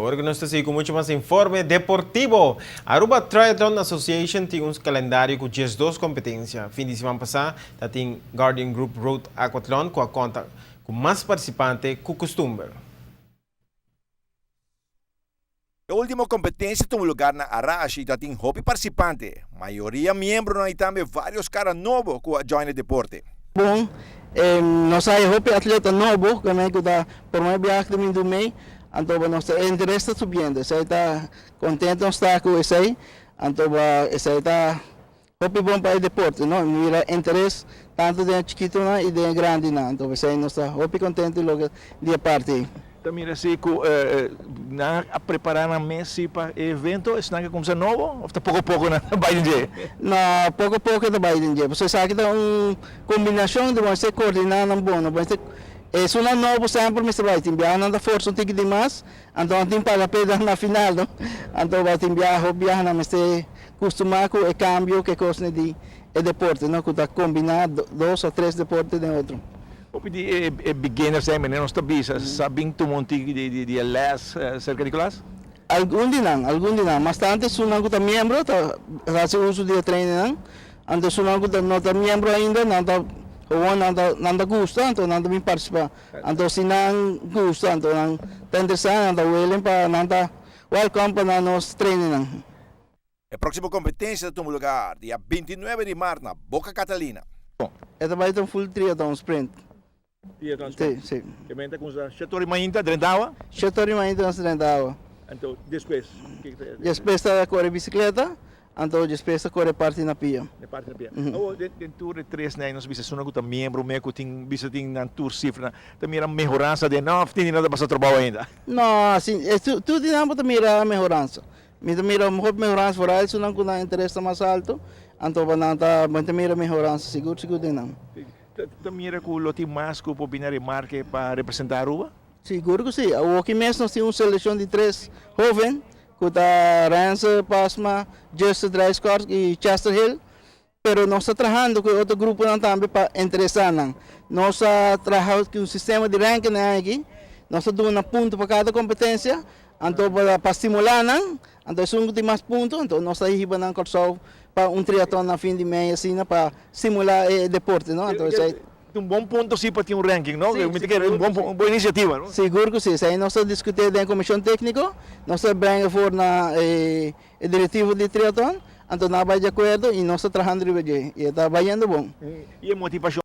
Awor cu nos ta sigui cu mucho mas informe deportivo. Aruba Triathlon Association tin un calendario cu 12 competencia. Fin di siman pasa ta tin Guardian Group Road Aquathlon cu a conta cu mas participante cu custumber. E ultimo competencia tuma lugar na Arashi y ta tin hopi participante, mayoria miembronan y tambe varios cara nobo cu a join e deporte. Bon, nos a hopi atleta nobo cu cu ta prome biaha cu ta bin anto nos interes ta subiendo, esey ta contento nos ta cu esey, anto esey ta hopi bon pa e deporte, no? Mira interes tanto den chikito y den grandi, anto esey nos ta hopi contento loke di parti. Ta mira si cu nan a prepara nan mes pa e evento, esnan cu cuminsa nobo of ta poco poco nan ta bay den? No, poco poco ta bay den. Pasobra esaki ta un combinacion di bo coordina nan bon, bo esunnan nobo semper mester bay, tin biaha nan ta forsa un tiki di mas, anto nan tin paga peda na final, no? Anto bay tin biaha, hopi biaha nan mester custuma cu e cambio cu e cos di e deporte, no? Cu ta combina dos of tres deporte den otro. Hopi di e beginners ey, meneer, nos ta bisa, sa bin tuma un tiki di les cerca Nicolas? Algun di nan, algun di nan. Mas tanto esunnan cu ta miembro ta haci uso di e training nan. Anto esunnan cu no ta miembro ainda, nan ta gewoon nan ta gusta, anto nan ta bin participa. Anto si nan gusta, anto nan ta interesa, nan ta willing pa nan ta welcome pa nan nos training nan. E proximo competencia ta tuma lugar dia 29 di maart na Boca Catalina. E ta bay un full triathlon sprint. Triathlon. Si. Cu ta cuminsa 7'or di mainta, drenta awa? 7'or di mainta nos drenta awa. Anto, despues? Despues ta core bicicleta, anto despues ta core parti na pia. E parti na pia. Oh, den tur e tres nan, nos bisa esunnan cu ta miembro, me cu tin bisa tin nan tur cifra, ta mira mehoransa den of tin nan ta pasa trabou ainda? No, asina, tur di nan bo ta mira mehoransa. Mi ta mira hopi mehoransa vooral esunnan cu nan interes ta mas alto, anto pa nan ta, bo ta mira mehoransa sigur sigur den nan. Ta mira cu lo tin mas cu por bini remarke pa representa Aruba? Sigur cu si. Aki mes nos tin un seleccion di tres hoben, cu ta Renze Pasma, Justin Dreiskort y Chester Hill. Pero nos ta trahando cu otro grupo tambe pa interesa nan. Nos ta traha cu un sistema di ranking aki, nos ta duna punto pa cada competencia, anto pa stimula nan, anto esun cu tin mas punto, anto nos ta hiba nan Corsou pa un triatlon na fin di mei asina pa stimula e deporte, no? Anto esey Un bon punto si pa tin un ranking, no? Mi ta kere un bon iniciativa, no? Sigur cu si. Esey nos ta discuti den comision tecnico, nos ta brenga voor na e directivo di triatlon, anto nan bay di acuerdo y nos ta trahando riba dje y ta bayendo bon. Y e motivacion?